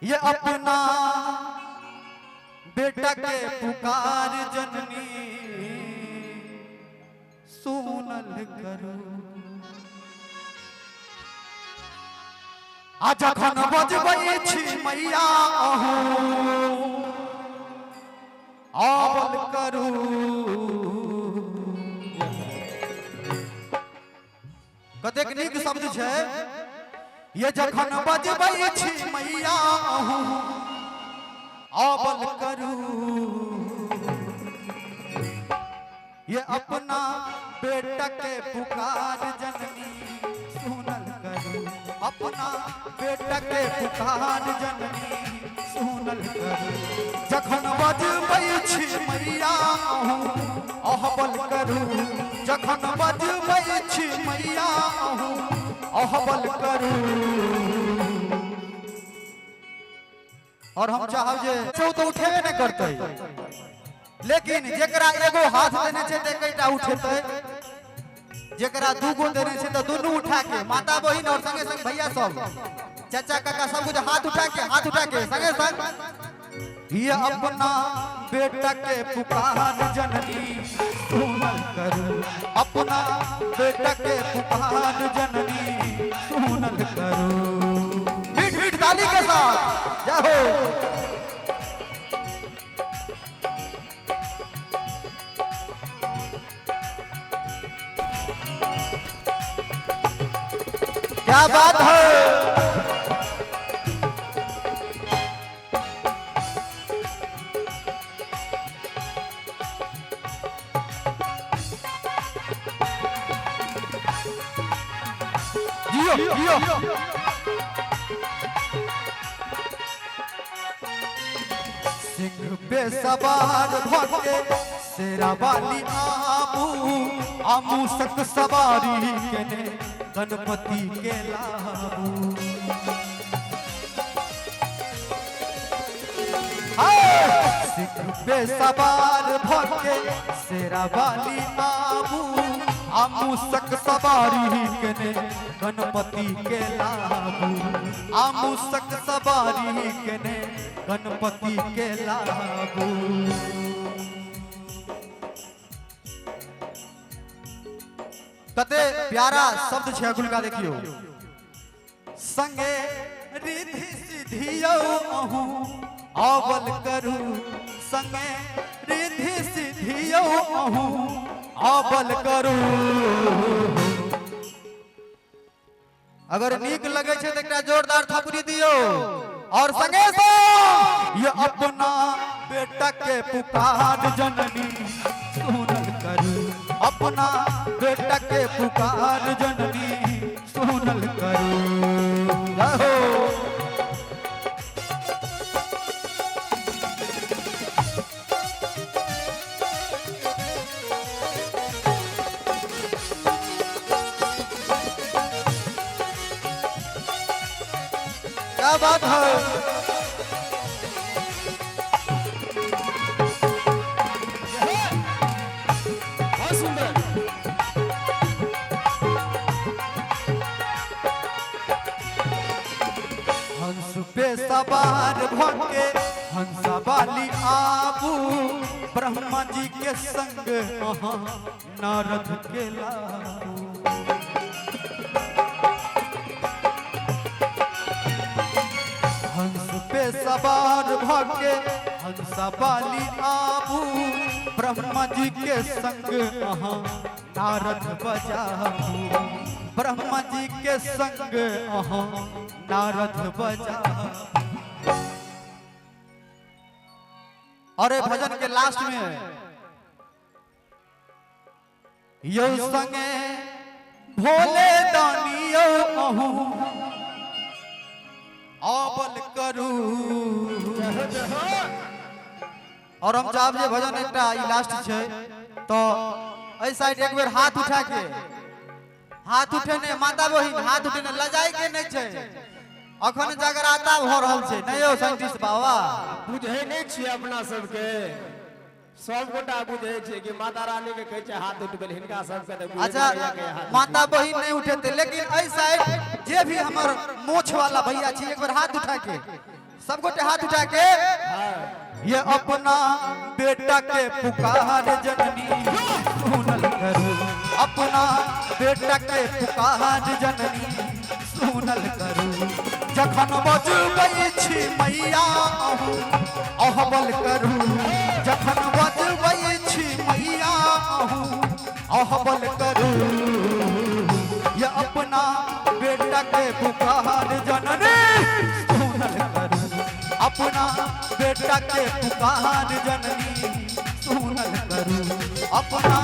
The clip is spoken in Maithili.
ये अपना बेटा के पुकार जननी सुनल करू। आ जखन बजबै छी मैया अहूँ आबल करू। कतेक नीक शब्द छै ये, जखन बजबै छी मैया अहूँ आबल करू, ये अपना बेटा के पुकार जननी सुनल करू, अपना बेटा के पुकार जननी सुनल करू। जखन बजबै छी मैया अहूँ अहबल करू, जखन बजबै छी मैया अहूँ अहबल करू। और हम चाहब जे ओ तो उठेबे नहि करतै, लेकिन जेकरा एगो हाथ देने छै तऽ एकेटा उठेतै, जेकरा दूगो देने छै तऽ दुनू उठा के, माता बहिन और संगे संग भैया सब, चाचा काका सब कुछ हाथ उठा के, हाथ उठा के संगे संग ये अपना बेटा के पुकार जननी सुनल करू, अपना बेटा के पुकार जननी सुनल करू। मीठ मीठ ताली के साथ जय हो। क्या बात है। जियो जियो। सिंह पे सवार भके शेरा वाली आबू, आमू सक सवारी केने गणपति के लाबू। सिंह पे सवार भके शेरा वाली आबू, आमू सक सवारी केने गणपति के लाबू, आमू सक सवारी केने गणपति के लाबू। कते प्यारा शब्द छै अगुलका, देखियो। संगे रिधि सिधियौ अहूँ अवल करू, संगे रिधि सिधियौ अहूँ अवल करू। अगर नीक लगे छै तऽ एकटा जोरदार थपड़ी दियौ और संगे संग ये अपना बेटा के पुकार जननी सुनल करू, अपना बेटा के पुकार जननी सुनल करू। जय हो। क्या बात है। बहुत सुंदर। हंस पे सवार भके हंसा वाली आबू, ब्रह्मा जी के संग अहाँ नारद के लाबू। हंस पे सवार भके हंसा वाली आबू, ब्रह्मा जी के संग अहाँ नारद बजाबू, ब्रह्मा जी के संग अहाँ नारद बजाबू। और ये भजन के लास्ट में यो संगे भोले दानी यो अहूँ आबल करू। और हम चाहब जे भजन एकटा ई लास्ट छै, तो एहि साइड एक बेर हाथ उठा के, हाथ उठेने माता बहिन हाथ उठेने लजाय के नहि छै, अखन जगराता भऽ रहल छै। नहि यौ साइंटिस्ट बाबा, बुझै नहि छियै अपना सबके, सब गोटा बुझै छियै कि माता रानी के कहै छै हाथ उठबै लए, हिनका सबके तऽ बुझै अच्छा नहि के हाथ। माता बहिन नहीं उठेते, लेकिन एहि साइड जे भी हमर मोछ वाला भैया छी, एक बेर हाथ उठा के, सब गोटे हाथ उठा के। ये अपना बेटा के पुकार जननी सुनल करू, अपना बेटा के पुकार जननी सुनल करू। जखन बजबै छी मैया अहूँ अहबल करू, जखन बजबै छी मैया अहूँ अहबल करू। ये अपना बेटा के पुकार जननी सुनल करू, अपना बेटा के पुकार जननी सुनल करू, अपना